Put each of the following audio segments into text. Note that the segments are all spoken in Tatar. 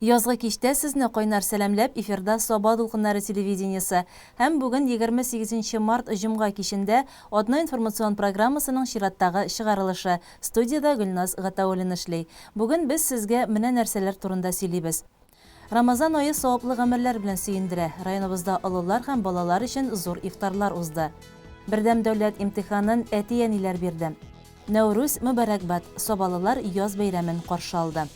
Язгы кичтә сезне кайнар сәламләп, эфирда Саба дулкыннары телевидениесе. Һәм бүген 28 нче март җомга кичендә Атна информацион программасының чираттагы чыгарылышы. Студиядә Гөлназ Гатауллина эшли. Бүген без сезгә менә нәрсәләр турында сөйлибез. Рамазан ае саваплы гамәлләр белән сөендерә. Районыбызда олылар һәм балалар өчен зур ифтарлар узды. Бердәм дәүләт имтиханын әти-әниләр бирде. Нәүрүз мөбарәкбад, сабалылар яз бәйрәмен каршы алды.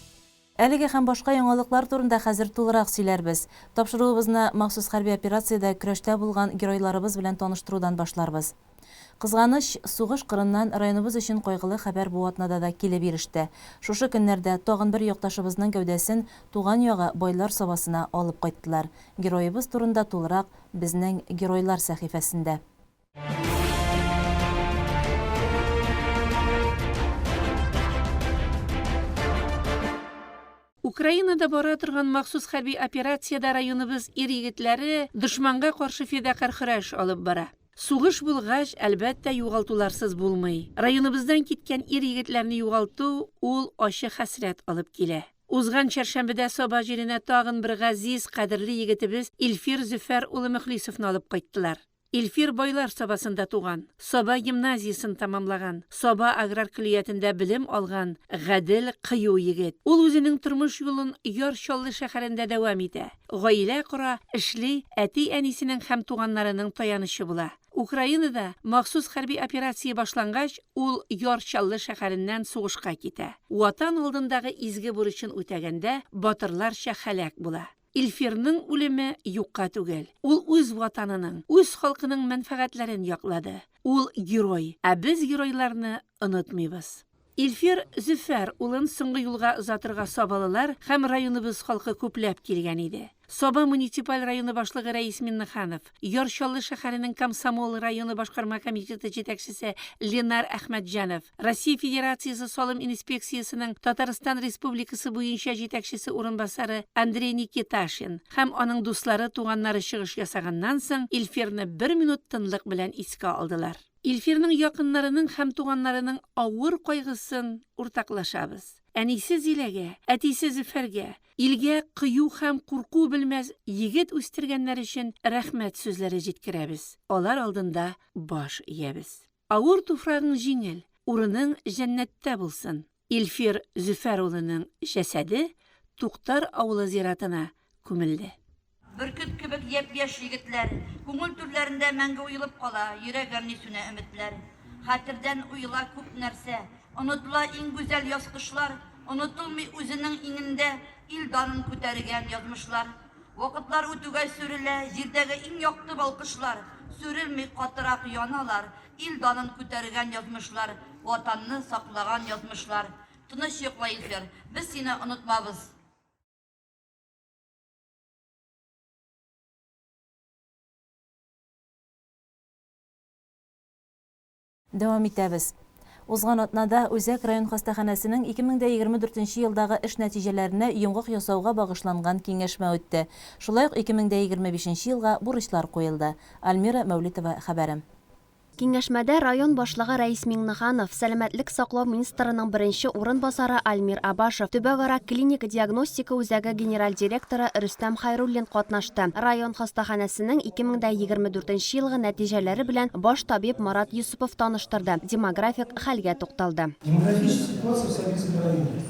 Әлеге һәм башка яңалыклар турында хәзер тулырак сөйләрбез. Тапшыруыбызны махсус хәрби операциядә көрәштә булган геройларыбыз белән таныштырудан башларбыз. Кызганыч, сугыш кырыннан районыбыз өчен кайгылы хәбәр бу атнада да килеп иреште. Шушы көннәрдә тагын бер якташыбызның гәүдәсен туган ягы Байлар Сабасына алып кайттылар. Героебыз турында тулырак безнең Геройлар сәхифәсендә. Украинада бара торган махсус хәрби операциядә районыбыз ир-егетләре дошманга каршы фидакарь көрәш алып бара. Сугыш булгач, әлбәттә, югалтуларсыз булмый. Районыбыздан киткән ир-егетләрне югалту ул ачы хәсрәт алып килә. Узган чәршәмбедә Саба җиренә тагын бер газиз, кадерле егетебез Илфир Зөфәр улы Мөхлисовны алып кайттылар. Илфир Байлар Сабасында туган, Саба гимназиясен тәмамлаган, Саба аграр көллиятендә белем алган гадел, кыю егет. Ул үзенең тормыш юлын Яр Чаллы шәһәрендә дәвам итә, гаилә кора, эшли, әти-әнисенең һәм туганнарының таянычы була. Украинада махсус хәрби операция башлангач, ул Яр Чаллы шәһәреннән сугышка китә. Ватан алдындагы изге бурычын үтәгәндә батырларча һәлак була. Илфирның үлеме юкка түгел. Ул үз Ватанының, үз халкының мәнфәгатьләрен яклады. Ул, герой, ә без геройларны онытмыйбыз. Илфир Зөфәр улын соңгы юлга озатырга сабалылар һәм районыбыз халкы күпләп килгән иде. Саба муниципаль районы башлыгы Рәис Миннеханов, Яр Чаллы шәһәренең Комсомол районы башкарма комитеты җитәкчесе Ленар Әхмәтҗанов, Россия Федерациясе салым инспекциясенең Татарстан Республикасы буенча җитәкчесе урынбасары Андрей Никиташин һәм аның дуслары, туганнары чыгыш ясаганнан соң, Илфирны бер минут тынлык белән искә алдылар. Илфирның якыннарының һәм туганнарының авыр кайгысын уртаклашабыз. Әнисе Зиләгә, әтисе Зөфәргә, илгә кыю һәм курку белмәс егет үстергәннәре өчен рәхмәт сүзләре җиткерәбез, алар алдында баш иябез. Авыр туфрагың җиңел, урының җәннәттә булсын. Илфир Зөфәр улының җәсәде Туктар авылы зиратына күмелде. Бөркет кебек япь-яшь егетләр, Күңел түрләрендә мәңге уелып кала, Йөрәк әрни сүнә өметләр. Хәтердән уела күп нәрсә, Онытыла иң гүзәл язкышлар, Онытылмый үзенең иңендә Ил данын күтәргән язмышлар. Вакытлар үтүгә сүрелә Җирдәге иң якты балкышлар, Сүрелми, катырак яналар, Ил данын күтәргән язмышлар, Ватанны саклаган язмышлар. Тыныч йокла, Илфир, без сине онытмабыз. Дәвам итәбез. Узган атнада Үзәк район хастаханәсенең 2024 нче елдагы эш нәтиҗәләренә йомгак ясауга багышланган киңәшмә үтте. Шулай ук 2025 нче елга бурычлар куелды. Альмира Мәүлитова хәбәре. Киңәшмәдә район башлыгы Рәис Миңнеханов, сәламәтлек саклау министрының беренче урынбасары Альмир Абашев, төбәкара клиник диагностика үзәге генераль директоры Рөстәм Хәйруллин катнашты. Район хастаханәсенең 2024 нче елгы нәтиҗәләре белән баш табиб Марат Йосыпов таныштырды, демографик хәлгә тукталды. Демографическая ситуация в Сабинском районе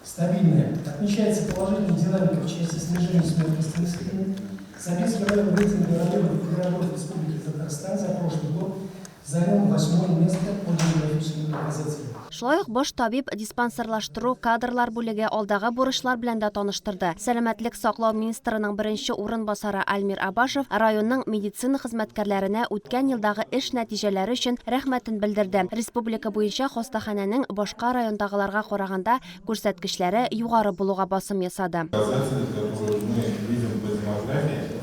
стабильная. Отмечается положительная динамика в части снижения смертности населения. Сабинский район в рейтинге районов и городов Республики Татарстан за прошлый год занял восьмое место по демографическим показателям. Шулай ук баш табиб диспансерлаштыру, кадрлар бүлеге алдагы бурычлар белән дә таныштырды. Сәламәтлек саклау министрының беренче урынбасары Альмир Абашев районның медицина хезмәткәрләренә үткән елдагы эш нәтиҗәләре өчен рәхмәтен белдерде. Республика буенча хастаханәнең башка райондагыларга караганда күрсәткечләре югары булуга басым ясады. Показатели, которые мы видим по демографии,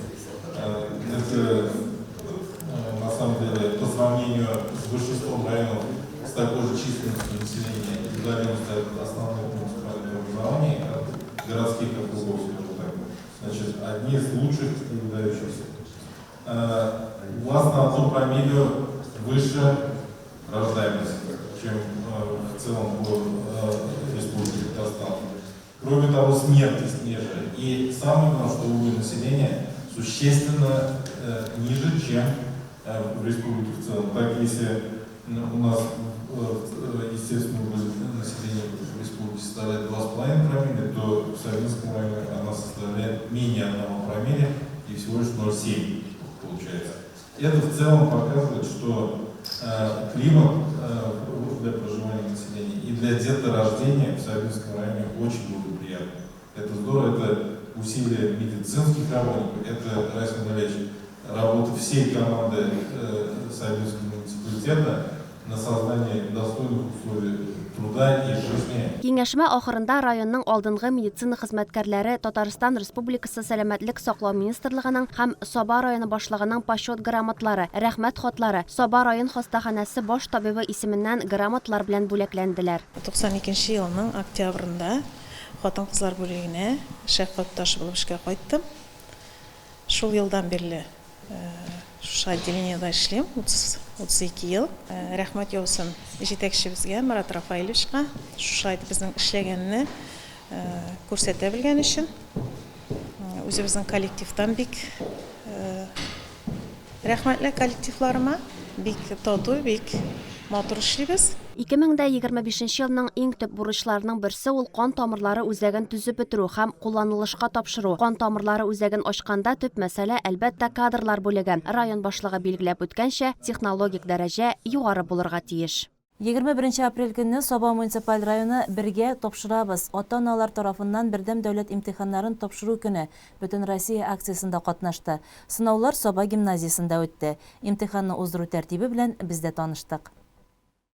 это на самом деле по сравнению с большинством районов с такой же численностью населения и удаленностью от основных муниципальных образований, от городских округов, скажем так, значит, одни из лучших и выдающихся. У вас на одну промилле выше рождаемость, чем в целом по Республике Татарстан. Кроме того, смертность ниже. И самое главное, что уровень населения существенно э, ниже, чем э, в республике в целом. Так, если у нас, э, естественно, население в республике составляет 2,5 промилле, то в Савинском районе она составляет менее 1 промилле и всего лишь 0,7 получается. Это в целом показывает, что э, климат э, для проживания населения и для деторождения в Сабинском районе очень благоприятный. Это здорово, это усилия медицинских работников, это, Расим Валерьевич, работа всей команды э, Сабинского муниципалитета на создание достойных условий труда и жизни. Киңәшмә ахырында районның алдынгы медицина хезмәткәрләре Татарстан Республикасы Сәламәтлек саклау министрлыгының һәм Саба районы башлыгының Почет грамоталары, Рәхмәт хатлары, Саба район хастаханәсе баш табибы исеменнән грамоталар белән бүләкләнделәр. 92 нче елның октябрендә хатын-кызлар бүлегенә шәфкать туташы булып эшкә кайттым. Шул елдан бирле шушы отделениедә эшлим, 32 ел. Рәхмәт яусын җитәкчебезгә, Марат Рафаилевичка, шушылай итеп безнең эшләгәнне күрсәтә белгән өчен. Үзебезнең коллективтан бик рәхмәтле коллективларыма. Бик тату, бик матур эшлибез. 2025 нче елның иң төп бурычларының берсе ул кан тамырлары үзәген төзеп бетерү һәм кулланылышка тапшыру. Кан тамырлары үзәген ачканда төп мәсьәлә, әлбәттә, кадрлар бүлеге. Район башлыгы билгеләп үткәнчә, технологик дәрәҗә югары булырга тиеш. 21 нче апрель көнне Саба муниципаль районы Бергә тапшырабыз! Ата-аналар тарафыннан бердәм дәүләт имтиханнарын тапшыру көне Бөтенроссия акциясендә катнашты. Сынаулар Саба гимназиясендә үтте. Имтиханны уздыру тәртибе белән без дә таныштык.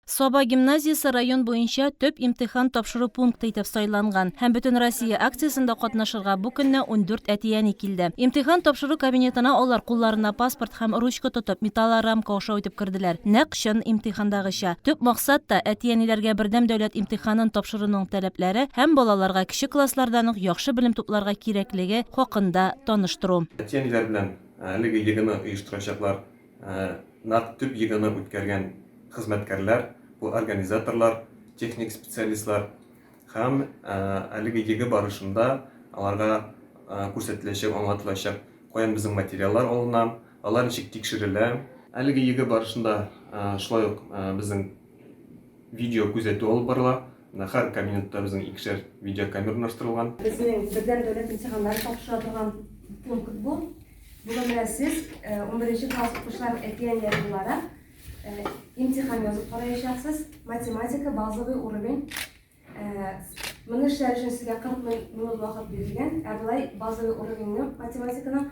Саба гимназиясе район буенча төп имтихан тапшыру пункты итеп сайланган һәм Бөтенроссия акциясендә катнашырга бу көнне 14 әти-әни килде. Имтихан тапшыру кабинетына алар кулларына паспорт һәм ручка тотып, металлорамка аша үтеп керделәр. Нәкъ чын имтихандагыча. Төп максат та, әти-әниләргә бердәм дәүләт имтиханын тапшыруның таләпләре һәм балаларга кече класслардан ук яхшы белем тупларга кирәклеге хакында таныштыру. Әти-әниләр белән әлеге ЕГЭны оештырачаклар. Нәкъ төп ЕГЭны үткәргән хезмәткәрләр, бу организаторлар, техник специалистлар һәм әлеге ЕГЭ барышында аларга күрсәтеләчәк, аңлатылачак, каян безнең материаллар алына, алар ничек тикшерелә. Әлеге ЕГЭ барышында шулай ук безнең видео күзәтү алып барыла. Менә һәр кабинетта безнең икешәр видеокамера урнаштырылган. Безнең бердәм дәүләт имтиханнары тапшыра торган пункт бу. Бүген менә сез, унберенче класс укучыларының әти-әниләре буларак, имтихан язып караячаксыз. Математика, базовый уровень. Моны эшләр өчен сезгә 40 минут вакыт бирелгән, ә болай базовый уровеньны математиканың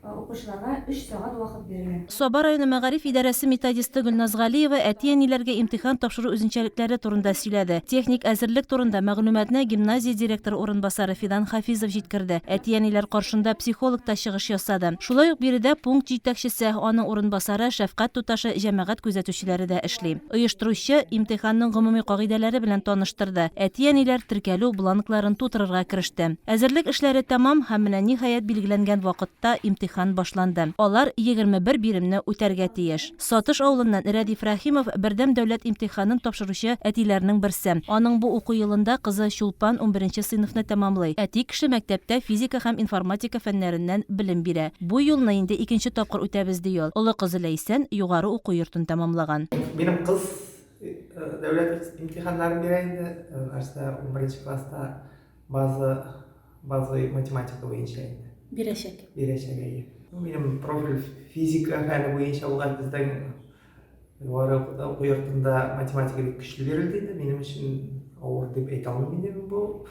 укучыларга 3 сәгать вакыт бирелә. Саба районы мәгариф идарәсе методисты Гөлназ Галиева әти-әниләргә имтихан тапшыру үзенчәлекләре турында сөйләде. Техник әзерлек турында мәгълүматны гимназия директоры урынбасары Фидан Хафизов җиткерде. Әти-әниләр каршында психолог та чыгыш ясады. Шулай ук биредә пункт җитәкчесе, аның урынбасары, шәфкать туташы, җәмәгать күзәтүчеләре дә эшли. Оештыручы имтиханның гомуми кагыйдәләре белән таныштырды, әти-әниләр теркәлү бланкларын тутырырга кереште. Әзерлек эшләре тәмам һәм менә ниһаять билгеләнгән вакытта имтихан башланды. Алар 21 биремне үтәргә тиеш. Сатыш авылыннан Рәдиф Рәхимов бердәм дәүләт имтиханын тапшыручы әтиләрнең берсе. Аның бу уку елында кызы Чулпан унберенче сыйныфны тәмамлый. Әти кеше мәктәптә физика һәм информатика фәннәреннән белем бирә. Бу юлны инде икенче тапкыр үтәбез, ди ул. Олы кызы Ләйсән югары уку йортын тәмамлаган. Минем кыз дәүләт имтиханнарын бирә инде. Нәрсә, унберенче класста база, базовый математика буенча инде. Бирәчәк. Бирәчәк, әйе. Минем профиль физика фәне буенча булган, безнең югары уку йортында математика бик көчле бирелде инде. Минем өчен авыр дип әйтә алмыйм инде мин бу.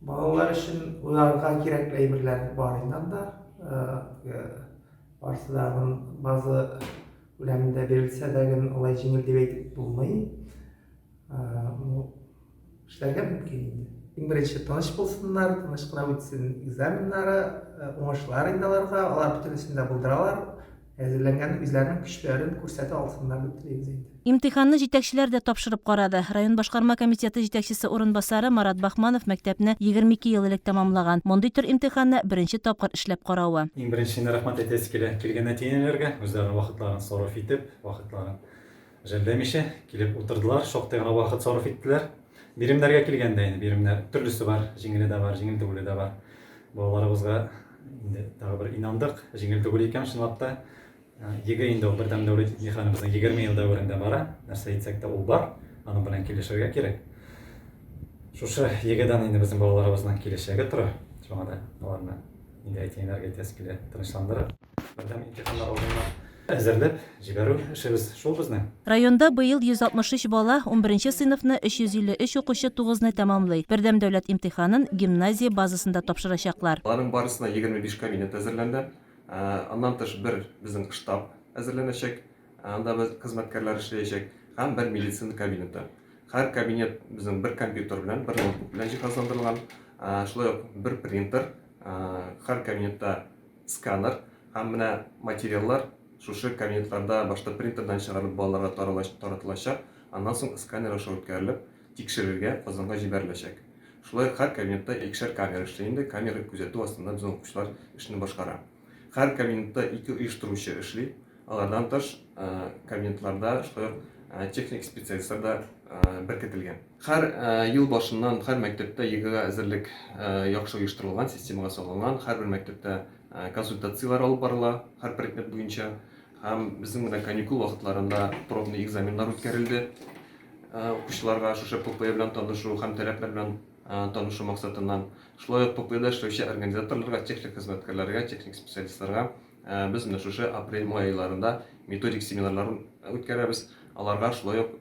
Балалар өчен уйларга кирәкле әйберләр бар инде анда. Барысы да база күләмендә бирелсә дә, алай җиңел дип әйтеп булмый. Ну, эшләргә мөмкин инде. Иң беренче тыныч булсыннар, тыныч кына үтсен экзаменнары, уңышлар инде аларга, алар бөтенесен дә булдыралар. Әзерләнгән үзләренең көчләрен күрсәтә алсыннар дип телибез инде. Имтиханны җитәкчеләр дә тапшырып карады. Район башкарма комитеты җитәкчесе урынбасары Марат Бахманов мәктәпне 22 ел элек тәмамлаган. Мондый төр имтиханны беренче тапкыр эшләп каравы. Иң беренче инде рәхмәт әйтәсе килә килгән әти-әниләргә, үзләренең вакытларын сарыф итеп, вакытларын жәлләмичә килеп утырдылар, шактый гына вакыт сарыф иттеләр. Биремнәргә килгәндә инде биремнәр төрлесе бар, җиңеле дә бар, җиңел түгеле дә бар. Балаларыбызга инде тагы бер инандык, җиңел түгел икән чынлап та. ЕГЭ инде ул бердәм дәүләт имтиханы безнең 20 ел дәверендә бара. Нәрсә әйтсәк тә ул бар, аның белән килешергә кирәк. Шушы ЕГЭдан инде безнең балаларыбызның киләчәге тора. Шуңа да аларны инде әти-әниләргә әйтәсе килә, тынычландырып, бердәм имтиханнар алдыннан әзерләп җибәрү эшебез шул безнең. Районда быел 163 бала унберенче сыйныфны, 353 укучы тугызны тәмамлый. Бердәм дәүләт имтиханын гимназия базасында тапшырачаклар. Аларның барысына 25 кабинет әзерләнде. Аннан тыш бер безнең штаб әзерләнәчәк, анда без хезмәткәрләр эшләячәк һәм бер медицина кабинеты. Һәр кабинет безнең бер компьютер белән, бер ноутбук белән җиһазландырылган. Шулай ук бер принтер, һәр кабинетта сканер һәм менә материаллар шушы кабинетларда башта принтердан чыгарылып балаларга таратылачак, аннан соң сканер аша үткәрелеп, тикшерергә Казанга җибәреләчәк. Шулай ук һәр кабинетта икешәр камера эшли инде, камера күзәтү астында безнең укучылар эшне башкара. Һәр кабинетта ике оештыручы эшли. Алардан тыш, кабинетларда шулай ук техник специалистлар да беркетелгән. Һәр ел башыннан һәр мәктәптә ЕГЭга әзерлек яхшы оештырылган, системага салынган. Һәрбер мәктәптә консультацияләр алып барыла һәр предмет буенча. Һәм безнең менә каникул вакытларында пробный экзаменнар үткәрелде. Укучыларга шушы ППЭ белән танышу һәм таләпләр белән танышу максатыннан. Шулай ук ППЭда эшләүче организаторларга, техник хезмәткәрләргә, техник специалистларга без менә шушы апрель-май айларында методик семинарлар үткәрәбез. Аларга шулай ук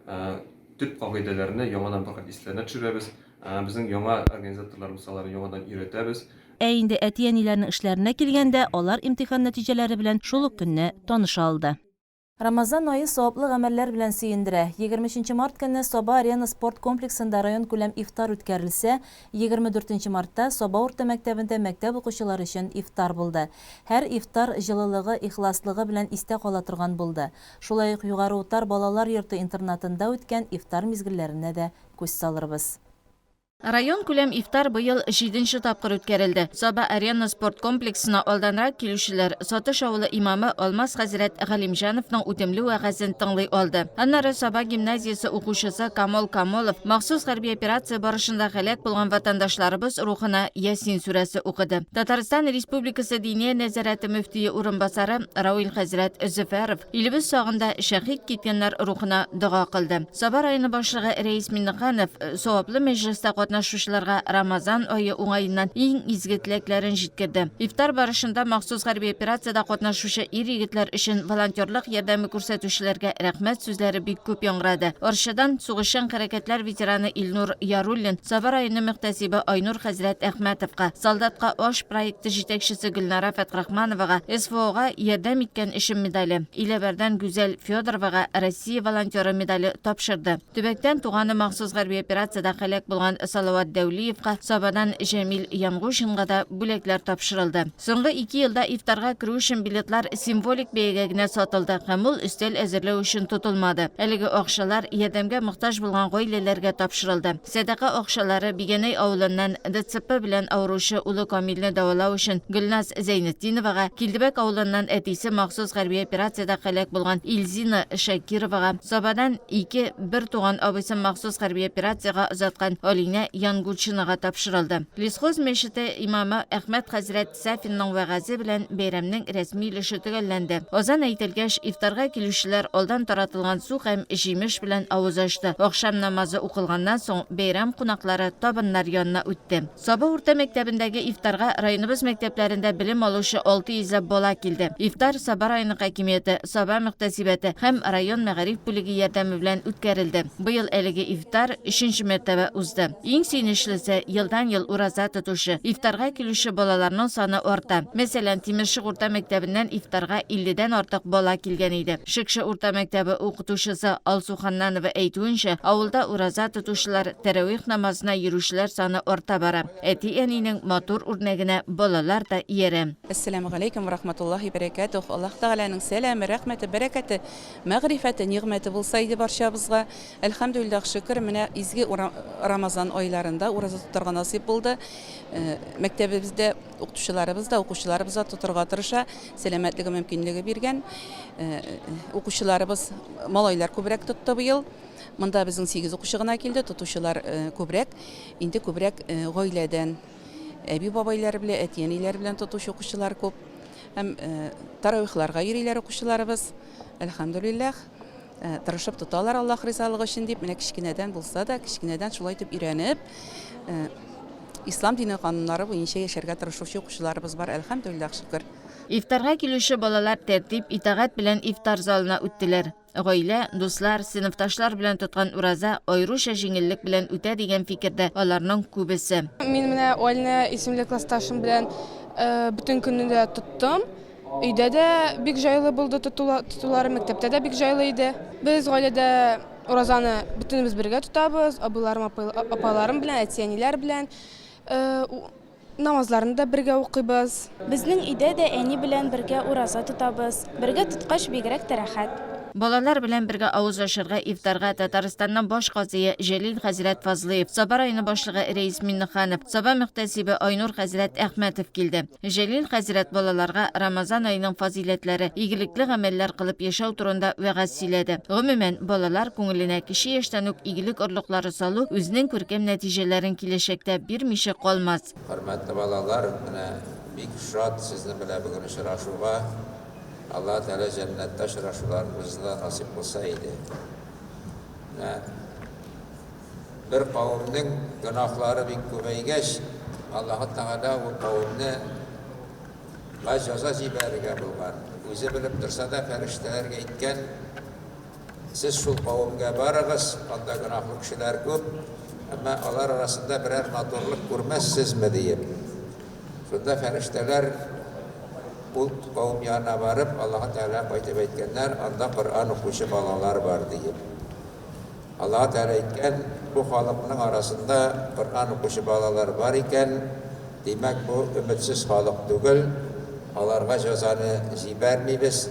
төп кагыйдәләрне яңадан бер кат исләренә төшерәбез. Безнең яңа организаторлар булса, аларны яңадан өйрәтәбез. Ә инде әти-әниләрнең эшләренә килгәндә, алар имтихан нәтиҗәләре белән шул ук көнне таныша алды. Рамазан ае саваплы гамәлләр белән сөендерә. 23 нче март көнне Саба Арена спорт комплексында районкүләм ифтар үткәрелсә, 24 нче мартта Саба урта мәктәбендә мәктәп укучылары өчен ифтар булды. Һәр ифтар җылылыгы, ихласлыгы белән истә кала торган булды. Шулай ук Югары Утар балалар йорты интернатында үткән ифтар мизгелләренә дә күз салырбыз. Районкүләм ифтар быел җиденче тапкыр үткәрелде. Саба Арена спорт комплексына алданрак килүчеләр Сатыш авылы имамы Алмаз хәзрәт Галимҗановның үтемле вәгазен тыңлый алды. Аннары Саба гимназиясе укучысы Камол Камолов махсус хәрби операция барышында һәлак булган ватандашларыбыз рухына Ясин сүрәсе укыды. Татарстан Республикасы Диния нәзарәте мөфтие урынбасары Рауил хәзрәт Зөфәров Илебез сагында шәһит киткәннәр рухына дога кылды. Саба районы башлыгы Рәис Миннеханов саваплы мәҗлестә катнашучыларга Рамазан ае уңаеннан иң изге теләкләрен җиткерде. Ифтар барышында махсус хәрби операциядә катнашучы ир-егетләр өчен волонтерлык ярдәме күрсәтүчеләргә рәхмәт сүзләре бик күп яңгырады. Арчадан сугышчан хәрәкәтләр ветераны Илнур Яруллин, Саба районы мөхтәсибе Айнур хәзрәт Әхмәтовка, Солдатка аш проекты җитәкчесе Гөлнара Фәтрахмановага СВОга ярдәм иткән өчен медале, Иләбәрдән Гүзәл Федоровага Россия волонтеры медале тапшырды. Төбәктән туганы махсус хәрби операциядә һәлак булган Салават Дәүлиевка, Сабадан Җәмил Янгушинга да бүләкләр тапшырылды. Соңгы ике елда ифтарга керү өчен билетлар символик бәягә генә сатылды һәм ул өстәл әзерләү өчен тотылмады. Әлеге акчалар ярдәмгә мохтаҗ булган гаиләләргә тапшырылды. Сәдака акчалары Бигәнәй авылыннан ДЦП белән авыручы улы Камилне дәвалау өчен Гөлназ Зәйнетдиновага, Килдебәк авылыннан әтисе махсус хәрби операциядә һәлак булган Илзина Шакировага, Сабадан ике бертуган абыйсын махсус хәрби операциягә озаткан Алинә Янгутшинага тапшырылды. Лесхоз мәчете имамы Әхмәт хәзрәт Сафинның вәгазе белән бәйрәмнең рәсми өлеше төгәлләнде. Азан әйтелгәч, ифтарга килүчеләр алдан таратылган су һәм җимеш белән авыз ачты. Ахшам намазы укылганнан соң, бәйрәм кунаклары табыннар янына үтте. Саба урта мәктәбендәге ифтарга районыбыз мәктәпләрендә белем алучы 600 ләп бала килде. Ифтар Саба районы хакимияте, Саба мөхтәсибәте һәм район мәгариф бүлеге ярдәме белән үткәрелде. Быел әлеге ифтар өченче мәртәбә узды. Иң сөенечлесе, елдан-ел ураза тотучы, ифтарга килүче балаларның саны арта. Мәсәлән, Тимершык урта мәктәбеннән ифтарга илледән артык бала килгән иде. Шекше урта мәктәбе укытучысы Алсу Ханнанова әйтүенчә, авылда ураза тотучылар, тәравих намазына йөрүчеләр саны арта бара. Әти-әнинең матур үрнәгенә балалар да иярә. Әссәләмү галәйкүм вә рахматуллаһи бәрәкәтүһ. Аллаһ Тәгаләнең сәламе, рәхмәте, бәрәкәте, мәгърифәте, нигъмәте булса иде барчабызга. Әлхәмдүлилләһ, шөкер, менә изге Рамазан айларында ураза тотарга насыйп булды. Мәктәбебездә укытучыларыбыз да, укучыларыбыз да тотарга тырыша, сәламәтлеге мөмкинлеге биргән. Укучыларыбыз, малайлар күбрәк тотты быел. Монда безнең 8 укучы гына килде, тотучылар күбрәк, инде күбрәк гаиләдән, әби-бабайлары белән, әти-әниләре белән тотучы укучылар күп. Һәм таравихларга йөриләр укучыларыбыз. Әлхәмдүлилләһ, тырышып тоталар Аллаһ ризалыгы өчен дип, менә кечкенәдән булса да, кечкенәдән шулай итеп өйрәнеп, ислам дине кануннары буенча яшәргә тырышучы укучыларыбыз бар, әлхәмдүлилләһ, шөкер. Ифтарга килүче балалар тәртип, итагать белән ифтар залына үттеләр. Гаилә, дуслар, сыйныфташлар белән тоткан ураза аеруча җиңеллек белән үтә дигән фикердә аларның күбесе. Мин менә Альна исемле классташым белән бөтен көнне дә тоттым. Өйдә дә бик җайлы булды тотулары, мәктәптә дә бик җайлы иде. Без гаиләдә уразаны бөтенебез бергә тотабыз, абыйларым, апаларым белән, әти-әниләр белән. Намазларны да бергә укыйбыз. Безнең өйдә дә әни белән бергә ураза тотабыз. Бергә тоткач бигрәк тә рәхәт. Балалар белән бергә авыз ачарга ифтарга Татарстанның баш казые Җәлил хәзрәт Фазлыев, Саба районы башлыгы Рәис Миңнеханов, Саба мөхтәсибе Айнур хәзрәт Әхмәтов килде. Җәлил хәзрәт балаларга Рамазан аеның фазыйләтләре, игелекле гамәлләр кылып яшәү турында вәгазь сөйләде. Гомумән, балалар күңеленә кече яшьтән үк игелек орлыклары салу үзенең күркәм нәтиҗәләрен киләчәктә бирмичә калмас. Хөрмәтле балалар, менә бик шат сезнең белән бүген очрашуга. Аллаһы Тәгалә җәннәттә очрашуларыбызны да насыйп кылса иде. Менә Бер кавемнең гөнаһлары бик күбәйгәч, Аллаһы Тәгалә ул кавемне га җәза җибәрергә булган. Үзе белеп торса да, фәрештәләргә әйткән, Сез шул кавемгә барыгыз, анда гөнаһлы кешеләр күп, әмма алар арасында берәр матурлык күрмәссезме, диеп. Шунда фәрештәләр ул кавем янына барып, Аллаһы Тәгалә кайтып әйткәннәр, анда Коръән укучы балалар бар, диеп. Аллаһы Тәгалә әйткән, Бу халыкның арасында Коръән укучы балалар бар икән, димәк, бу өметсез халык түгел, аларга җәзаны җибәрмибез,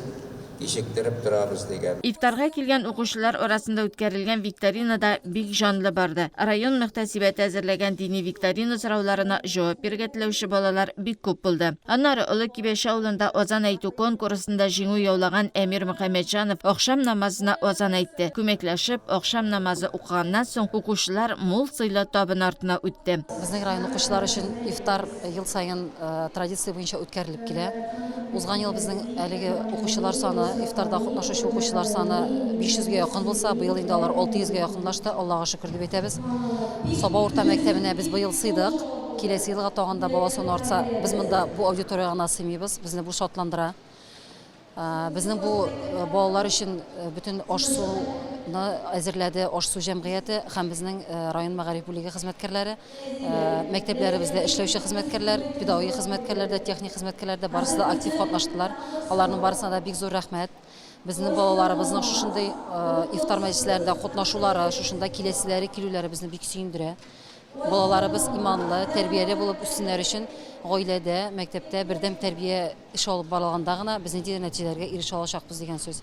кичектереп торабыз, дигән. Ифтарга килгән укучылар арасында үткәрелгән викторина да бик җанлы барды. Район мөхтәсибәте әзерләгән дини викторина сорауларына җавап бирергә теләүче балалар бик күп булды. Аннары Олы Кибәче авылында азан әйтү конкурсында җиңү яулаган Әмир Мөхәммәтҗанов ахшам намазына азан әйтте. Күмәкләшеп, ахшам намазы укыганнан соң, укучылар мул сыйлы табын артына үтте. Безнең район укучылар өчен ифтар ел саен традиция буенча үткәрелеп килә. Узган ел безнең әлеге укучылар саны, ифтарда катнашучы укучылар саны 500 гә якын булса, быел инде алар 600 гә якынлашты, Аллага шөкер дип әйтәбез. Саба урта мәктәбенә без быел сыйдык. Киләсе елга тагын да бала саны артса, без монда бу аудиториягә гына сыймыйбыз, безне бу шатландыра. Безнең бу балалар өчен бөтен аш-суны әзерләде аш-су җәмгыяте һәм безнең район мәгариф бүлеге хезмәткәрләре, мәктәпләребездә эшләүче хезмәткәрләр, педагогик хезмәткәрләр дә, техник хезмәткәрләр дә барысы да актив катнаштылар. Аларның барысына да бик зур рәхмәт. Безнең балаларыбызның шушындый ифтар мәҗлесләрендә катнашулары, шушында киләселәре килүләре безне бик сөендерә. Балаларыбыз иманлы, тәрбияле булып үссеннәр өчен гаиләдә, мәктәптә бердәм тәрбия эше алып барылганда гына без ниндидер нәтиҗәләргә ирешә алачакбыз дигән сүз.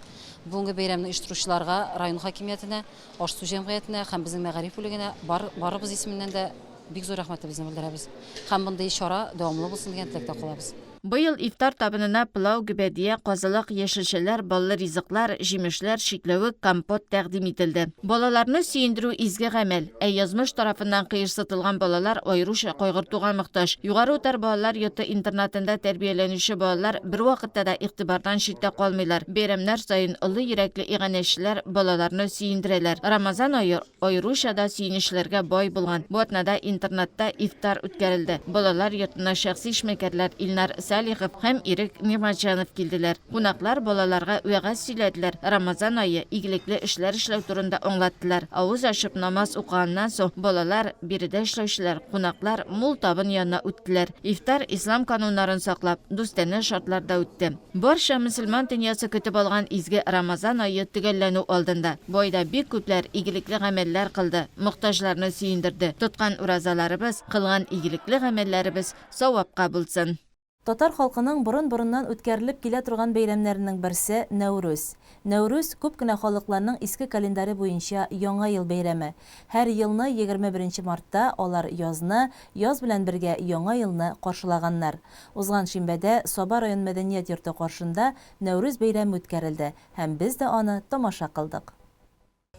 Бүгенге бәйрәмне оештыручыларга, район хакимиятенә, Аш-су җәмгыятенә һәм безнең мәгариф бүлегенә бар, барыбыз исеменнән дә бик зур рәхмәтебезне белдерәбез. Һәм мондый чара дәвамлы булсын дигән теләктә калабыз. Быел ифтар табынына пылау, гөбәдия, казылык, яшелчәләр, баллы ризыклар, җимешләр, чикләвек, компот тәкъдим ителде. Балаларны сөендерү изге гамәл, ә язмыш тарафыннан кыерсытылган балалар аеруча кайгыртуга мохтаҗ. Югары Утар балалар йорты интернатында тәрбияләнүче балалар бервакытта да игътибардан читтә калмыйлар. Бәйрәмнәр саен олы йөрәкле иганәчеләр балаларны сөендерәләр. Рамазан ае аеруча да сөенечләргә бай булган. Бу атнада интернатта ифтар үткәрелде. Балалар йортына шәхси эшмәкәрләр Илнар Салихов һәм Ирек Нигъмәтҗанов килделәр. Кунаклар балаларга вәгазь сөйләделәр, Рамазан ае, игелекле эшләр эшләү турында аңлаттылар. Авыз ачып намаз укыганнан соң, балалар, биредә эшләүчеләр, кунаклар мул табын янына үттеләр. Ифтар ислам кануннарын саклап, дустанә шартларда үтте. Барча мөселман дөньясы көтеп алган изге Рамазан ае төгәлләнү алдында. Бу айда бик күпләр игелекле гамәлләр кылды, мохтаҗларны сөендерде. Тоткан уразаларыбыз, кылган игелекле гамәлләребез савапка булсын. Татар халкының борын-борыннан үткәрелеп килә торган бәйрәмнәренең берсе, Нәүрүз. Нәүрүз, күп кенә халыкларның иске календаре буенча Яңа ел бәйрәме. Һәр елны 21 мартта алар язны, яз белән бергә Яңа елны каршылаганнар. Узган шимбәдә Саба район мәдәният йорты каршында Нәүрүз бәйрәме үткәрелде һәм без дә аны тамаша кылдык.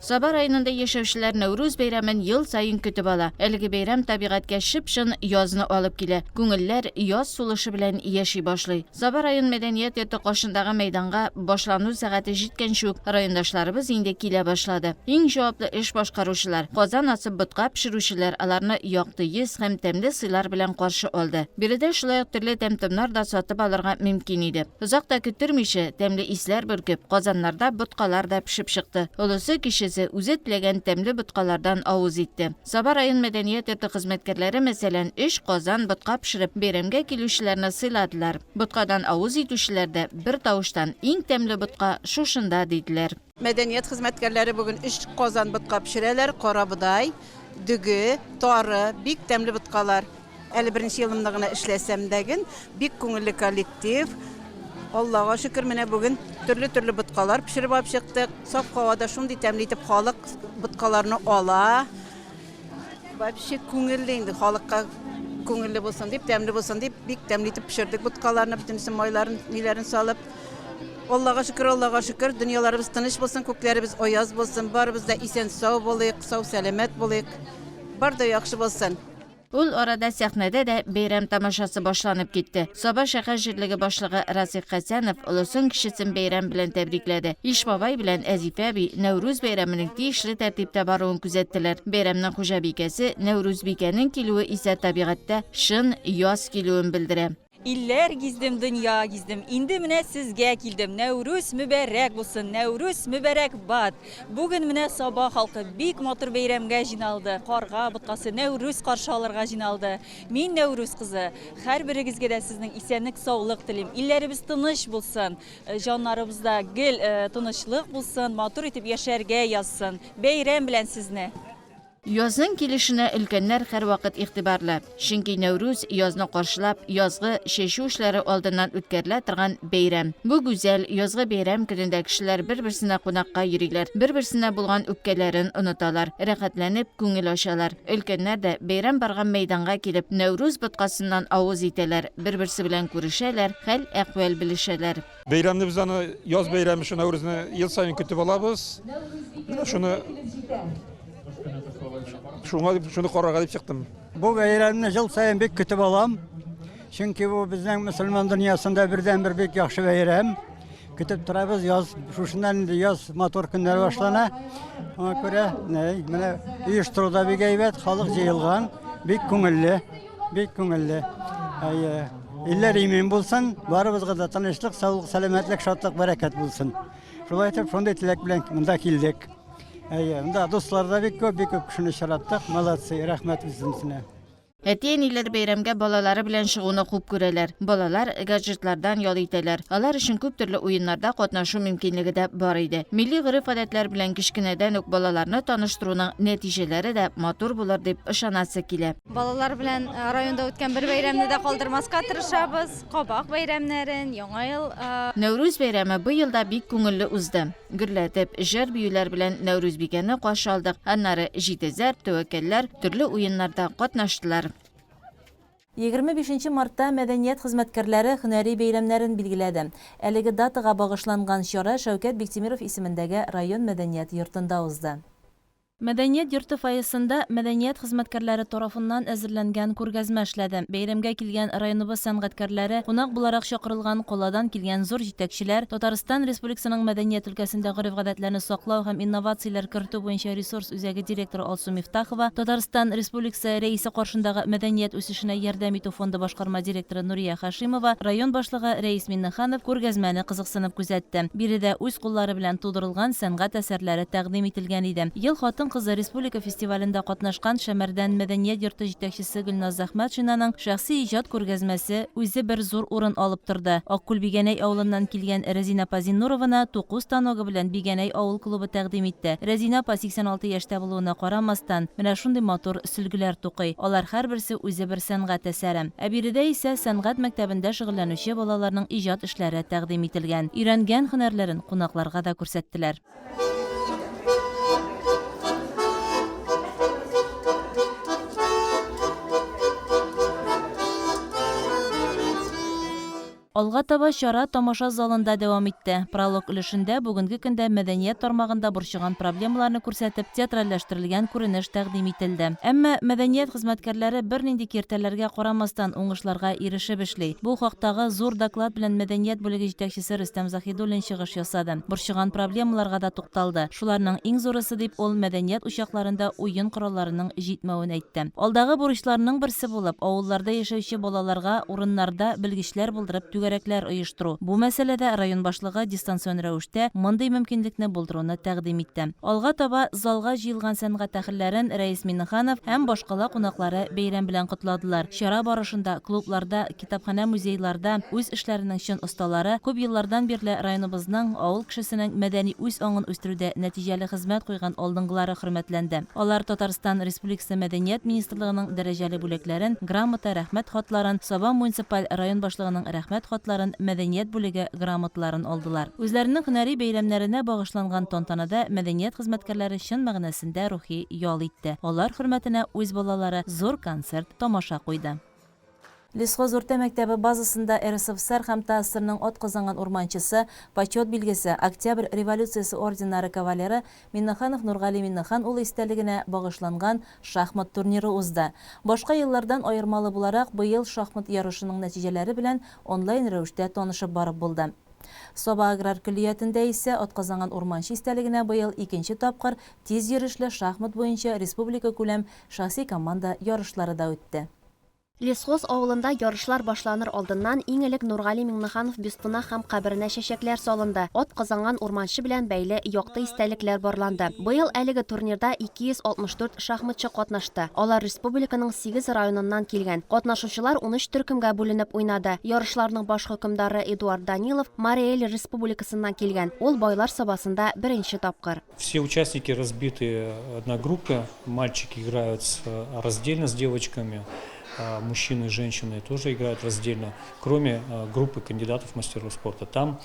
Саба районында яшәүчеләр Нәүрүз бәйрәмен ел саен көтеп ала. Әлеге бәйрәм табигатькә чып-чын язны алып килә. Күңелләр яз сулышы белән яши башлый. Саба район мәдәният йорты каршындагы мәйданга башлану сәгате җиткәнче үк райондашларыбыз инде килә башлады. Иң җаваплы эш башкаручылар, казан асып ботка пешерүчеләр аларны якты йөз һәм тәмле сыйлар белән каршы алды. Биредә шулай ук төрле тәм-томнар да сатып алырга мөмкин иде. Озак та көттермичә, тәмле исләр бөркеп, казаннарда боткалар да пешеп чыкты. Олысы-кечесе үзе теләгән тәмле боткалардан авыз итте. Саба район мәдәният йорты хезмәткәрләре, мәсәлән, өч казан ботка пешереп, бәйрәмгә килүчеләрне сыйладылар. Боткадан авыз итүчеләр дә бертавыштан, Иң тәмле ботка шушында, диделәр. Мәдәният хезмәткәрләре бүген өч казан ботка пешерәләр, карабодай, дөге, тары, бик тәмле боткалар. Әле беренче елымны гына эшләсәм дә ген, бик күңелле коллектив. Аллага шөкер, менә бүген төрле-төрле боткалар пешереп алып чыктык. Саф һавада шундый тәмле итеп халык боткаларны ала. Вообще күңелле инде, халыкка күңелле булсын дип, тәмле булсын дип, бик тәмле итеп пешердек боткаларны, бөтенесен майларын, ниләрен салып. Аллага шөкер, Аллага шөкер, дөньяларыбыз тыныч булсын, күкләребез аяз булсын, барыбыз да исән-сау булыйк, сау-сәламәт булыйк. Бар да яхшы булсын. Ул арада сәхнәдә дә бәйрәм тамашасы башланып китте. Саба шәһәр җирлеге башлыгы Расих Хәсәнов олысын-кечесен бәйрәм белән тәбрикләде. Ишбабай белән Әзифә әби Нәүрүз бәйрәменең тиешле тәртиптә баруын күзәттеләр. Бәйрәмнең хуҗабикәсе Нәүрүзбикәнең килүе исә табигатьтә чын яз килүен белдерә. Илләр гиздем, дөнья гиздем, инде менә сезгә килдем. Нәүрүз мөбәрәк булсын, Нәүрүз мөбәрәк бат! Бүген менә Саба халкы бик матур бәйрәмгә җыйналды, карга боткасы, Нәүрүз каршы алырга җыйналды. Мин Нәүрүз кызы, һәрберегезгә дә сезнең исәнлек-саулык телим. Илләребез тыныч булсын, җаннарыбызда гел тынычлык булсын, матур итеп яшәргә язсын. Бәйрәм белән сезне! Язның килешенә өлкәннәр һәрвакыт игътибарлы. Чөнки Нәүрүз, язны каршылап, язгы чәчү эшләре алдыннан үткәрелә торган бәйрәм. Бу гүзәл, язгы бәйрәм көнендә кешеләр бер-берсенә кунакка йөриләр, бер-берсенә булган үпкәләрен оныталар, рәхәтләнеп күңел ачалар. Өлкәннәр дә, бәйрәм барган мәйданга килеп, Нәүрүз боткасыннан авыз итәләр, бер-берсе белән күрешәләр, хәл-әхвәл белешәләр. Бәйрәмне без аны яз бәйрәме шуны Нәүрүзне ел саен көтеп алабыз. Менә шуны шуңа дип шуны карарга дип чыктым. Бу бәйрәмне ел саен бик көтеп алам. Чөнки бу безнең мөселман дөньясында бердәнбер бик яхшы бәйрәм. Көтеп торабыз, яз шушыннан инде яз матур көннәр башлана. Шуңа күрә менә оештыру да бик әйбәт, халык җыелган, бик күңелле. Бик күңелле. Әйе. Илләр имин булсын, барыбызга да тынычлык, саулык, сәламәтлек, шатлык, бәрәкәт булсын. Шулай итеп, шундый теләк белән монда килдек. Әйе, монда дуслар да бик күп, бик күп кешене очраттык. Молодцы, рәхмәт үзенсенә. Әти-әниләр бәйрәмгә балалары белән чыгуны хуп күрәләр. Балалар гаджетлардан ял итәләр. Алар өчен күп төрле уеннарда катнашу мөмкинлеге дә бар иде. Милли гореф-гадәтләр белән кечкенәдән үк балаларны таныштыруның нәтиҗәләре дә матур булыр дип ышанасы килә. Балалар белән районда үткән бер бәйрәмне дә калдырмаска тырышабыз. Кабак бәйрәмнәрен, Яңа ел. Нәүрүз бәйрәме быел да бик күңелле узды. Гөрләтеп, җыр-биюләр белән Нәүрүзбикәне каршы алдык. Аннары җитезләр, тәвәккәлләр төрле уеннарда катнаштылар. 25 нче мартта мәдәният хезмәткәрләре һөнәри бәйрәмнәрен билгеләде. Әлеге датага багышланган чара Шәүкәт Биктимеров исемендәге район мәдәният йортында узды. Мәдәният йорты фойесында мәдәният хезмәткәрләре тарафыннан әзерләнгән күргәзмә эшләде. Бәйрәмгә килгән районыбыз сәнгатькәрләре, кунак буларак чакырылган каладан килгән зур җитәкчеләр, Татарстан Республикасының мәдәният өлкәсендә гореф-гадәтләрне саклау һәм инновацияләр кертү буенча ресурс үзәге директоры Алсу Мифтахова, Татарстан Республикасы Рәисе каршындагы Мәдәният үсешенә ярдәм итү фонды башкарма директоры Нурия Хашимова, район башлыгы Рәис Миннеханов күргәзмәне кызыксынып күзәтте. Биредә үз куллары белән тудырылган сәнгать әсәрләре тәкъдим ителгән иде. Ел хатын-кызы республика фестивалендә катнашкан Шәмәрдән мәдәният йорты җитәкчесе Гөлназ Әхмәтшинаның шәхси иҗат күргәзмәсе үзе бер зур урын алып торды. Аккүл Бигәнәй авылыннан килгән Рәзинә апа Зиннурованы туку станогы белән Бигәнәй авыл клубы тәкъдим итте. Рәзинә апа 86 яшьтә булуына карамастан, менә шундый матур сөлгеләр тукый. Алар һәрберсе үзе бер сәнгать әсәре. Ә биредә исә сәнгать мәктәбендә шөгыльләнүче балаларның иҗат эшләре тәкъдим ителгән. Өйрәнгән һөнәрләрен кунакларга да күрсәттеләр. Алга таба чара тамаша залында дәвам итте. Пролог өлешендә бүгенге көндә мәдәният тармагында борчыган проблемаларны күрсәтеп, театральләштерелгән күренеш тәкъдим ителде. Әмма мәдәният хезмәткәрләре бернинди киртәләргә карамастан, уңышларга ирешеп эшли. Бу хактагы зур доклад белән мәдәният бүлеге җитәкчесе Рөстәм Заһидуллин чыгыш ясады. Борчыган проблемаларга да тукталды. Шуларның иң зурысы дип ул мәдәният учакларында уен коралларының җитмәвен әйтте. Алдагы бурычларның берсе булып, авылларда яшәүче балаларга урыннарда белгечләр булдырып түгәрәкләр оештыру. Бу мәсьәләдә район башлыгы дистанцион рәвештә мондый мөмкинлекне булдыруны тәкъдим итте. Алга таба залга җыелган сәнгать әһелләрен Рәис Миңнеханов һәм башкала кунаклары бәйрәм белән котладылар. Чара барышында клубларда, китапханә-музейларда үз эшләренең чын осталары, күп еллардан бирле районыбызның, авыл кешесенең мәдәни үз аңын үстерүдә нәтиҗәле хезмәт куйган алдынгылары хөрмәтләнде. Алар Татарстан Республикасы Мәдәният министрлыгының дәрәҗәле бүләкләрен, грамота, рәхмәт хатларын, Саба муниципаль район башлыгының рәхмәт хатларын, мәдәният бүлеге грамоталарын алдылар. Үзләренең һөнәри бәйрәмнәренә багышланган тантанада мәдәният хезмәткәрләре чын мәгънәсендә рухи ял итте. Алар хөрмәтенә үз балалары зур концерт, тамаша куйды. Лесхоз урта мәктәбе базасында РСФСР һәм ТАССРның атказанган урманчысы, Почет билгесе, Октябрь революциясе орденнары кавалеры Миннеханов Нургали Миннехан улы истәлегенә багышланган шахмат турниры узды. Башка еллардан аермалы буларак, быел шахмат ярышының нәтиҗәләре белән онлайн рәвештә танышып барып булды. Саба аграр көллиятендә исә атказанган урманчы истәлегенә быел икенче тапкыр тиз йөрешле шахмат буенча республикакүләм шәхси команда ярышлары да үтте. Лесхоз авылында ярышлар башланыр алдыннан иң элек Нургали Миңнеханов бюстына һәм каберенә чәчәкләр салынды, ат казанган урманчы белән бәйле якты истәлекләр барланды. Быел әлеге турнирда 264 шахматчы катнашты. Алар республиканың сигез районыннан килгән. Катнашучылар унөч төркемгә бүленеп уйнады. Ярышларның баш хөкемдары Эдуард Данилов Марий Эл Республикасыннан килгән. Ул Байлар Сабасында беренче тапкыр. Все участники разбиты на группы. Мальчики играют раздельно с девочками, мужчины и женщины тоже играют раздельно, кроме группы кандидатов в мастеров спорта. Там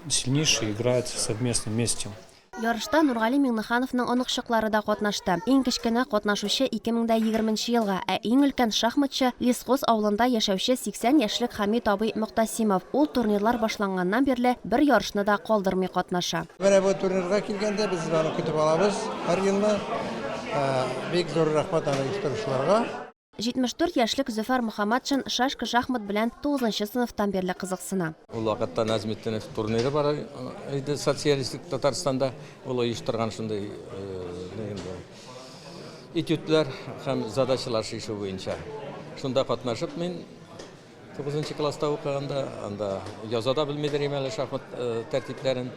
сильнейшие играют совместно вместе. Ярышта Нургали Миңнехановның оныкчыклары да катнашты. Иң кечкенә катнашучы 2020 нче елгы, ә иң өлкән шахматчы, Лесхоз авылында яшәүче 80 яшьлек Хәмит абый Мөгътәсимов. Ул турнирлар башланганнан бирле бер ярышны да калдырмый катнаша. Менә бу турнирга килгәндә без аны көтеп алабыз һәр елны. Бик зур рәхмәт аны оештыручыларга. 74 яшьлек Зөфәр Мөхәммәтшин шашка-шахмат белән тугызынчы сыйныфтан бирле кызыксына. Ул вакытта Нәзметдинов турниры бар иде социалистик Татарстанда. Ул оештырган шундый этюдлар һәм задачалар чишү буенча. Шунда катнашып мин Тугызынчы класста укыганда, анда яза да белмидер идем әле шахмат тәртипләрен.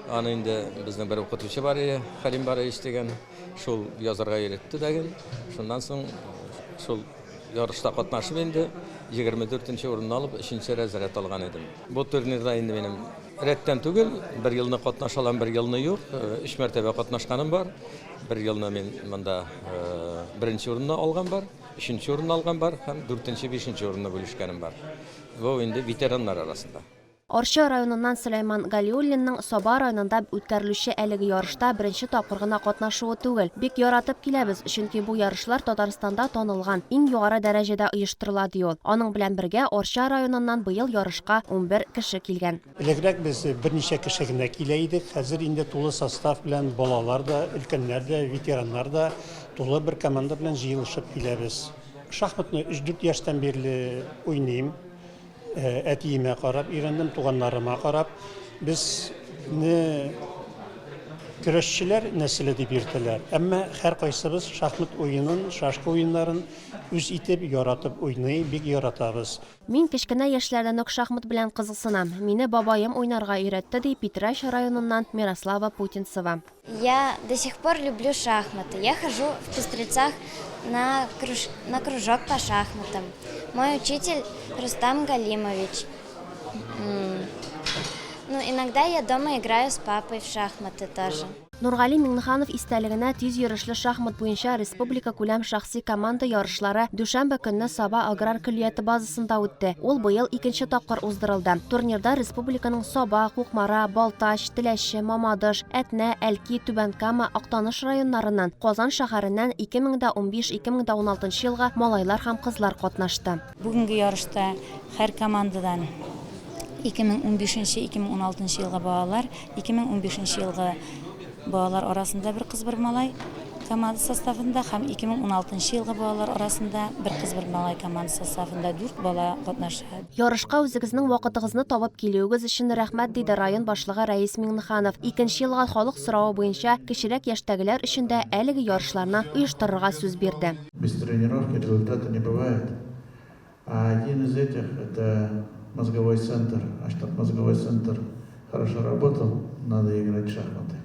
Аны инде безнең бер укытучы бар иде, Хәлим Бараевич дигән, шул язарга өйрәтте дә гел. Шуннан соң шул ярышта катнашып инде 24 нче урынны алып, өченче разряд алган идем. Бу турнирда инде минем рәттән түгел, бер елны катнаша алам, бер елны юк. Өч мәртәбә катнашканым бар. Бер елны мин монда беренче урынны алган бар. Өченче урынны алган бар һәм дүртенче, бишенче урынны бүлешкәнем бар. Бу инде ветераннар арасында. Арча районыннан Сөләйман Галиуллинның Саба районында үткәрелүче әлеге ярышта беренче тапкыр гына катнашуы түгел. Бик яратып киләбез, чөнки бу ярышлар Татарстанда танылган, иң югары дәрәҗәдә оештырыла, ди ул. Аның белән бергә Арча районыннан быел ярышка 11 кеше килгән. Элегрәк без берничә кеше генә килә идек, хәзер инде тулы состав белән балалар да, өлкәннәр дә, ветераннар да тулы бер команда белән җыелышып киләбез. Шахматны өч-дүрт яшьтән бирле уйныйм. Әтиемә карап өйрәндем, туганнарыма карап. Безне көрәшчеләр нәселе дип йөртәләр. Әмма һәркайсыбыз шахмат уенын, шашка уеннарын үз итеп, яратып уйный, бик яратабыз. Мин кечкенә яшьләрдән үк шахмат белән кызыксынам. Мине бабаем уйнарга өйрәтте, ди Питрәч районыннан Мирослава Путинцева. Я до сих пор люблю шахматы. Я хожу в Пестрецах на круж на кружок по шахматам. Мой учитель Рустам Галимович. Ну, иногда я дома играю с папой в шахматы тоже. Нургали Миңнеханов истәлегенә тиз йөрешле шахмат буенча республикакүләм шәхси команда ярышлары дүшәмбе көнне Саба аграр көллияте базасында үтте. Ул быел икенче тапкыр уздырылды. Турнирда республиканың Саба, Кукмара, Балтач, Теләче, Мамадыш, Әтнә, Әлки, Түбән Кама, Актаныш районнарыннан, Казан шәһәреннән 2015-2016 елгы малайлар һәм кызлар катнашты. Бүгенге ярышта һәр командадан 2015 нче-2016 нчы елгы балалар, 2015 нче елгы балалар арасында бер кыз, бер малай команда составында һәм 2016 нчы елгы балалар арасында бер кыз, бер малай команда составында дүрт бала катнаша. Ярышка үзегезнең вакытыгызны табып килүегез өчен рәхмәт, диде район башлыгы Рәис Миңнеханов. Икенче елга халык соравы буенча кечерәк яшьтәгеләр өчен дә әлеге ярышларны оештырырга сүз бирде. Без тренировки результата не бывает. А один из этих это мозговой центр. А чтоб мозговой центр хорошо работал, надо играть в шахматы.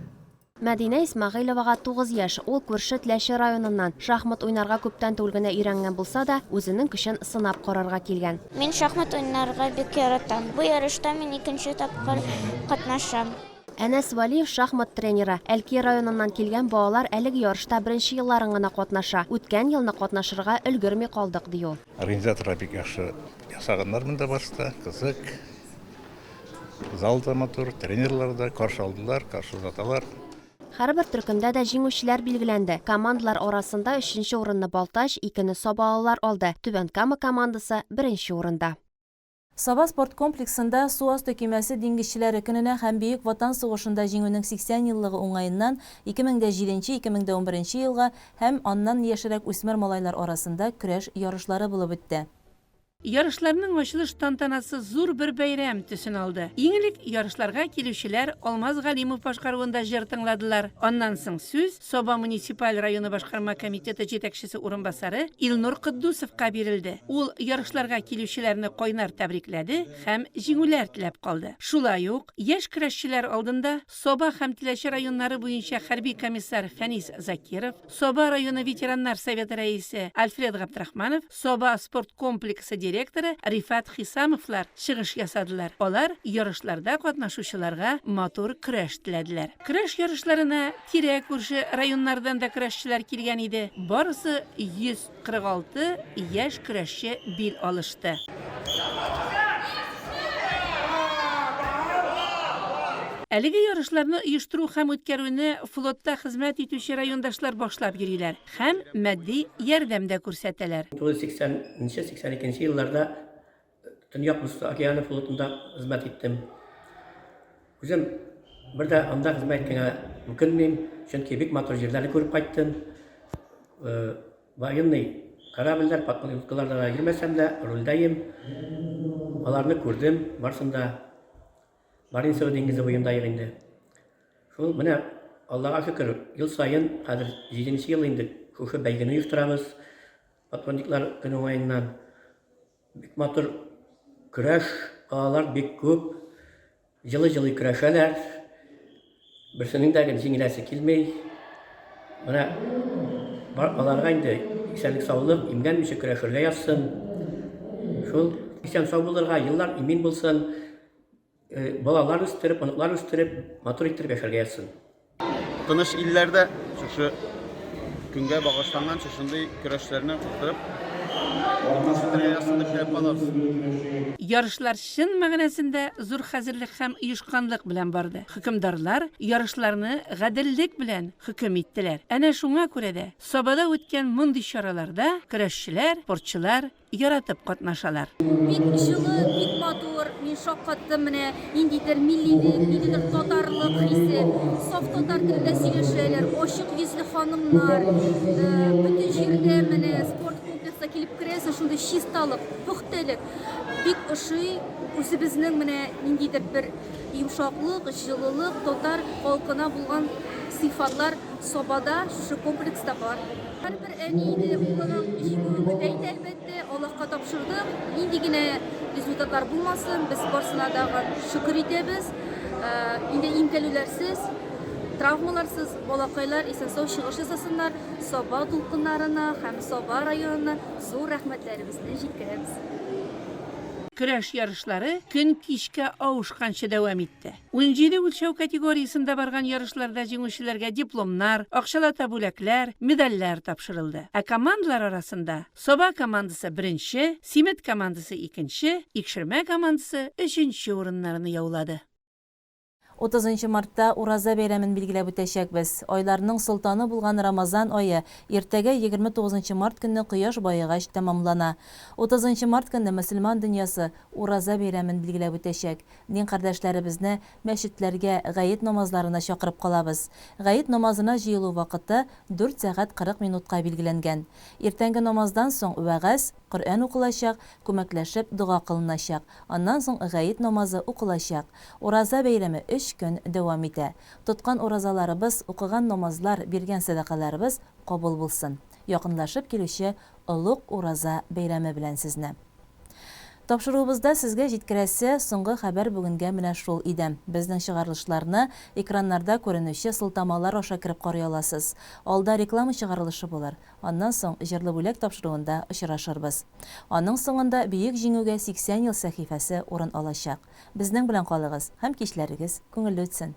Мәдинә Исмәгыйлевага 9 яшь, ул күрше Теләче районыннан. Шахмат уйнарга күптән түгел генә өйрәнгән булса да, үзенең көчен сынап карарга килгән. Мин шахмат уйнарга бик яратам. Бу ярышта мин икенче тапкыр катнашам. Әнәс Вәлиев шахмат тренеры. Әлки районыннан килгән балалар әлеге ярышта беренче елларын гына катнаша. Үткән елны катнашырга өлгерми калдык, ди ул. Организаторлар бик яхшы ясаганнар монда барысы да, кызык. Зал да матур, тренерлар да каршы алдылар, каршы озаталар. Һәрбер төркемдә дә җиңүчеләр билгеләнде. Командалар арасында өченче урынны Балтач, икене сабалылар алды. Түбән Кама командасы беренче урында. Саба спорт комплексында су асты көймәсе диңгезчеләре көненә һәм Бөек Ватан сугышында Җиңүнең 80 еллыгы уңаеннан 2007, 2011 елга һәм аннан яшьрәк үсмер малайлар арасында көрәш ярышлары булып үтте. Ярышларның ачылыш тантанасы зур бер бәйрәм төсен алды. Иң элек ярышларга килүчеләр Алмаз Галимов башкаруында җыр тыңладылар. Аннан соң сүз Саба муниципаль районы башкарма комитеты җитәкчесе урынбасары Илнур Котдусовка бирелде. Ул ярышларга килүчеләрне кайнар тәбрикләде һәм җиңүләр теләп калды. Шулай ук яшь көрәшчеләр алдында Саба һәм Теләче районнары буенча хәрби комиссар Фәнис Закиров, Саба районы ветераннар советы рәисе Альфред Габдрахманов, Саба спорт комплексы директоры Рифат Хисамовлар чыгыш ясадылар. Алар ярышларда катнашучыларга матур көрәш теләделәр. Көрәш ярышларына тирә-күрше районнардан да көрәшчеләр килгән иде. Барысы 146 яшь көрәшче бил алышты. Әлеге ярышларны оештыру һәм үткәрүне флотта хезмәт итүче райондашлар башлап йөриләр һәм матди ярдәм дә күрсәтәләр. 1980 нче, 82 нче елларда Төньяк Боз океаны флотында хезмәт иттем. Үзем бер дә анда хезмәт иткәнгә үкенмим, чөнки бик матур җирләрне күреп кайттым. Э, военный корабльләр, подводный лодкаларда да йөрмәсәм дә, рульдәем. Аларны күрдем, барысын да. Баренцево диңгезе буендаек инде. Шул менә Аллага шөкер, ел саен, хәзер җиденче ел инде шушы бәйгене оештырабыз. Подводниклар көне уңаеннан. Бик матур көрәш, балалар бик күп. Җылы-җылы көрәшәләр. Берсенең дә җиңеләсе килми. Менә аларга инде исәнлек-саулык, имгәнмичә көрәшергә язсын. Шул исән-сау булырга, еллар имин булсын. Балалар үстереп, оныклар үстереп, матур иттереп яшәргә язсын. Тыныч илләрдә шушы көнгә багышланган шушындый көрәшләрне уздырып, матур итәргә язсын дип теләп калабыз. Ярышлар чын мәгънәсендә зур хәзерлек һәм оешканлык белән барды. Хөкемдарлар ярышларны гаделлек белән хөкем иттеләр. Әнә шуңа күрә дә Сабада үткән мондый чараларда көрәшчеләр, спортчылар яратып катнашалар. Бик җылы, бик матур, мин шаккаттым, менә ниндидер миллилек, ниндидер татарлык хисе, саф татар телендә сөйләшәләр, ачык йөзле ханымнар, бөтен җирдә менә спорт комплексына килеп керәсең, шундый чисталык, пөхтәлек, бик ошый, үзебезнең менә ниндидер бер йомшаклык, җылылык, татар халкына булган сыйфатлар Сабада шушы комплекста бар. Һәрбер әни инде улының җиңүен көтә иде, әлбәттә. Аллаһка тапшырдык. Нинди генә результатлар булмасын, без барсына дагы шөкер итәбез. Инде имгәнүләрсез, травмаларсыз балакайлар исән-сау чыгыш ясасыннар. Саба дулкыннарына һәм Саба районына зур рәхмәтләребезне җиткерәбез. Көрәш ярышлары көн кичкә авышканчы дәвам итте. 17 үлчәү категориясендә барган ярышларда җиңүчеләргә дипломнар, акчалата бүләкләр, медальләр тапшырылды. Ә командалар арасында Саба командасы беренче, Симет командасы икенче, Икшермә командасы өченче урыннарны яулады. Утызынчы мартта Ураза бәйрәмен билгеләп үтәчәкбез. Айларның солтаны булган Рамазан ае иртәгә 29 март көнне кояш баегач тәмамлана. Утызынчы март көнне мөселман дөньясы Ураза бәйрәмен билгеләп үтәчәк. Дин кардәшләребезне мәчетләргә гает намазларына чакырып калабыз. Гает намазына җыелу вакыты дүрт сәгать 40 минутка билгеләнгән. Иртәнге намаздан соң вәгазь, Коръән укылачак, күмәкләшеп дога кылыначак. Аннан соң гает намазы укылачак. Ураза бәйрәме өч көн дәвам итә. Тоткан уразаларыбыз, укыган намазлар, биргән сәдакаларыбыз кабул булсын. Якынлашып килүче олуг Ураза бәйрәме белән сезне! Тапшыруыбызда сезгә җиткерәсе соңгы хәбәр бүгенгә менә шул иде. Безнең чыгарылышларны экраннарда күренүче сылтамалар аша кереп карый аласыз. Алда реклама чыгарылышы булыр. Аннан соң Җырлы бүләк тапшыруында очрашырбыз. Аның соңында Бөек Җиңүгә 80 ел сәхифәсе урын алачак. Безнең белән калыгыз һәм кичләрегез күңелле үтсен!